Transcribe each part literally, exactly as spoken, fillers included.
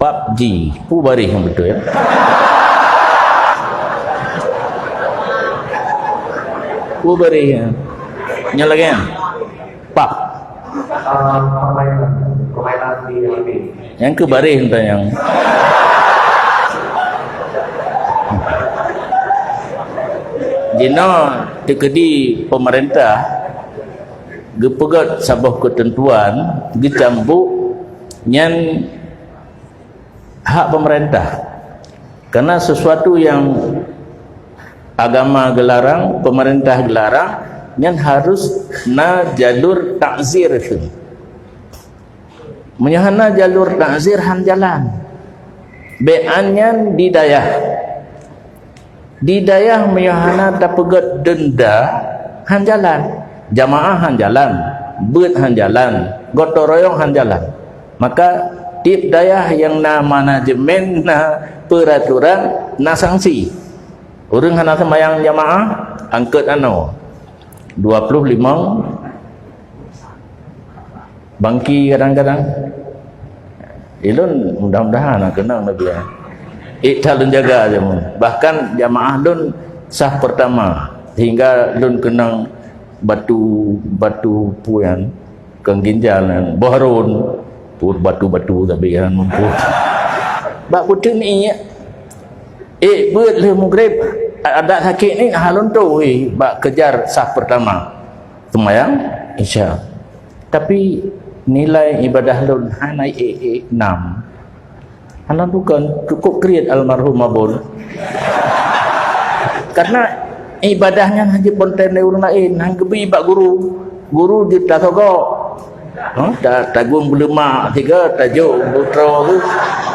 PUBG, pu baréh nyang beutôi, ya. Pu baréh, ya. Nyang lagèe nyan. Pub. Ah, permainan, permainan di H P. Nyang keu baréh entah nyang. Jinoe teukeudi pemerintah geupeugét saboh keuteuntuan, geucambuk nyan hak pemerintah. Karena sesuatu yang agama geularang, pemerintah geularang, nyan harus na jalur takzir keu. Meunyoe hana jalur takzir, han jalan. Bèk an nyan di dayah. Di dayah meunyoe hana tapeugét denda, han jalan. Jamaah han jalan, beuet han jalan, gotong royong han jalan. Maka tiep dayah nyang na manajemen, na peuraturan, na sanksi. Ureueng hana seumayang jamaah, angkot anoe. Dua puluh limong bangki kadang-kadang. Ilôn mudah-mudahan na keunong leubeh. Ék that lôn jaga jameun. Bahkan jamaah lôn saf pertama, sehingga lôn keunong batu, batu puyan, keu ginjal nyan, boh rôn, pur batu-batu tapi kan mumpuk. Bak kuteun ék, ék beuet lheueh mugreb, adak sakét ni ha lôn toh, eh, bak kejar saf pertama. Seumayang Isya. Tapi nilai ibadah lôn hana ék-ék nam. Hana bukan, cukup kriet almarhum Abon. Karena ibadah nyan hana jiponten lé ureueng laén, han geubi bak guru. Guru jeuet tasogok. Ha, ta-, tagong beuleumak siga, tajok beutroe tu.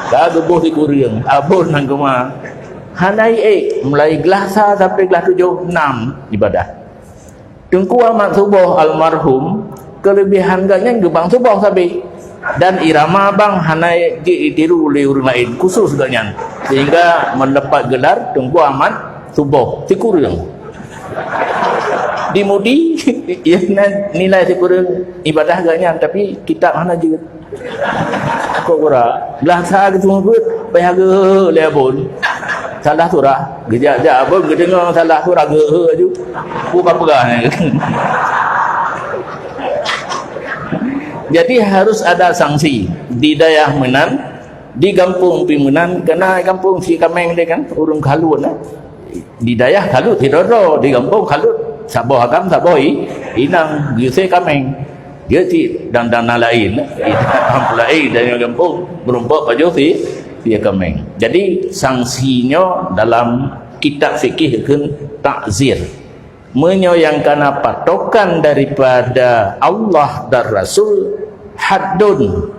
Ka geuboh sikureueng, Abon nyang keumah. Hana ék, mulai glah sa sampai glah tujoh, nam ibadah. Teungku Ahmad Suboh almarhum, keulebihan gobnyan geubang suboh sabe. Dan irama bang hana jitiru lé ureueng laén, khusus gobnyan. Sehingga meulepat gelar Teungku Ahmad Suboh, sikureueng. Di Mudi, nilai sikureueng ibadah gobnyan, tapi kitab hana jeuet. Kok gura, blah sa geuteumeubuet, payah geuheuek lé Abon. Salah surah, geujak-jak Abon geudeungoe salah surah, geuheuek aju. Buka peugah nyan. Jadi harus ada sanksi di dayah meunan, di gampông pih meunan, keureuna gampông si Kameng tadi kan, ureueng Khalut, eh. Di dayah Khalut sidroe-droe, di gampông Khalut saboh agam, saboh i-, inong, geuse Kameng. Dia cit dan, dan lain, inong lain dari gampông, meurumpok pajoh si, si Kameng. Jadi, sanksi nyoe dalam kitab fikih kheun takzir. Meunyoe nyang kana patokan daripada Allah dan Rasul, haddun.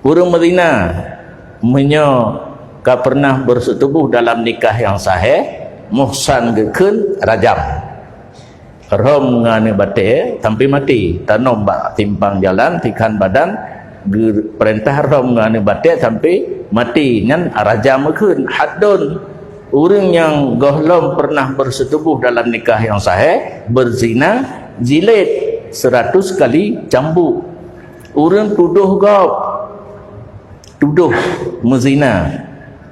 Ureueng meuzina, meunyoe ka peureunah beuseutuboh dalam nikah nyang sahih, muhsan geukheun rajam. Rhom ngon aneuk batée sampai maté, tanom bak simpang jalan, sikhan badan, geupeurintah rhom ngon aneuk batée sampai maté, nyan rajam geukheun, haddun. Ureueng nyang gohlom peureunah beuseutuboh dalam nikah nyang sahih, beuzina, jilid, seuratus kali cambuk. Ureueng tudoh gob, tudoh meuzina,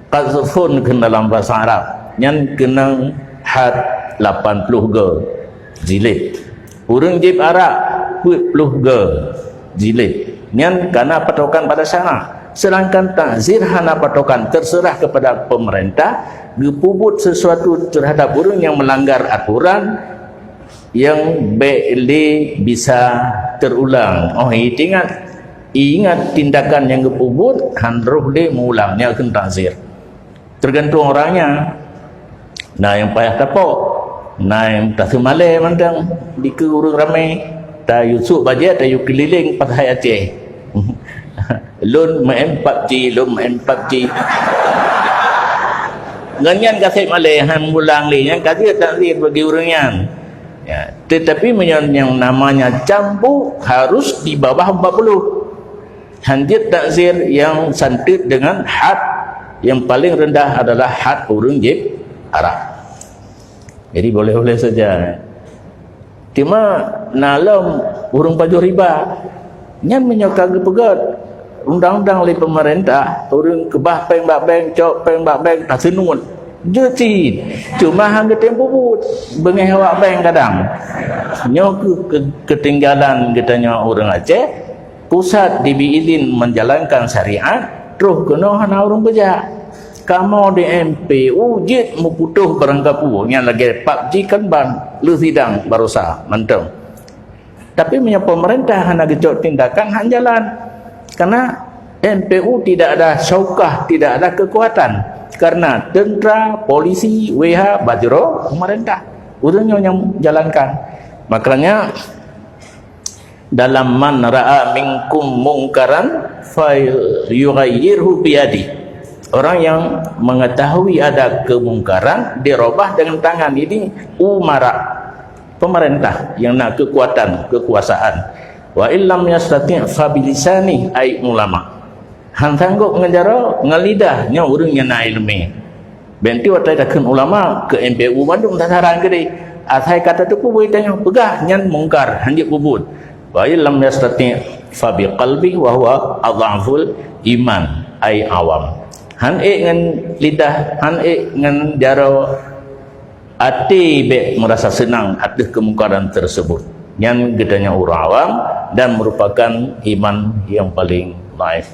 qadzfun kheun dalam basa Arab, nyan keunong had lapan ploh goe jilid. Ureueng jieb arak peuet ploh goe jilid, nyan kana patokan pada syarak. Sedangkan takzir hana patokan, terserah kepada pemerintah, geupeubuet sesuatu terhadap ureueng nyang melanggar aturan, nyang bék lé bisa teurulang. Oh, ingat, ingat tindakan nyang geupeubuet, han roh lé meuulang, nyan kheun takzir. Tergantung orangnya. Na nyang payah tapok, na nyang taseumalée mantong dikeue ureueng ramé, tayue sôk bajée, tayue keulileng pasai Aceh. Lôn main PUBG, lôn main PUBG. Ngon nyan ka sép malée, han meulang lé, nyan ka jeuet takzir bagi ureueng nyan. Ya, tetapi meunyoe yang namanya cambuk harus di bawah empat puluh. Han jeuet takzir yang santet dengan had, yang paling rendah adalah had ureueng jieb arak. Jadi boleh-boleh saja. Cuma na lom ureueng pajoh riba. Nyan meunyoe ka geupeugét undang-undang lé peumeurintah, ureuëng keubah péng bak bank, cok péng bak bank, taseunuet. Jeuet cit. Cuma han geutem peubuet. Beungéh awak bank kadang. Nyoe keuh ke-, keutinggalan geutanyoe ureuëng Aceh, pusat dibi idin menjalankan syariat, troh keunoe hana ureuëng beujak. Kamoe di M P U jeuet meuputoh barangkapeue nyang lagée PUBG kan ban lheueh sidang barosa mantong. Tapi meunyoe pemerintah hana geucok tindakan, han jalan. Karena M P U tidak ada syaukah, tidak ada kekuatan. Karena tentara, polisi, W H, bajroh pemerintah. Ureuëng nyoe nyang jalankan. Makanya dalam man ra'a minkum mungkaran falyughayyirhu biyadi. Orang yang mengetahui ada kemungkaran dirubah dengan tangan, ini umara, pemerintah yang na kekuatan, kekuasaan. Wa illam yastati' fa bilisani, ai ulama. Han sanggob ngon jaroe, ngon lidah, nyoe ureuëng nyang na iéleumé. Bék ti watée takheun ulama keu M P U bandum tasaran keudeh. Asai ka tateupeue tanyoe peugah nyan mungkar, han jeuet peubuet. Wa illam yastati' fa biqalbi wa huwa adhaful iman, ai awam. Han ék ngon lidah, han ék ngon jaroe, até bék meurasa seunang ateueh keumungkaran tersebut. Nyan geutanyoe ureuëng awam dan merupakan iman yang paling dhaif.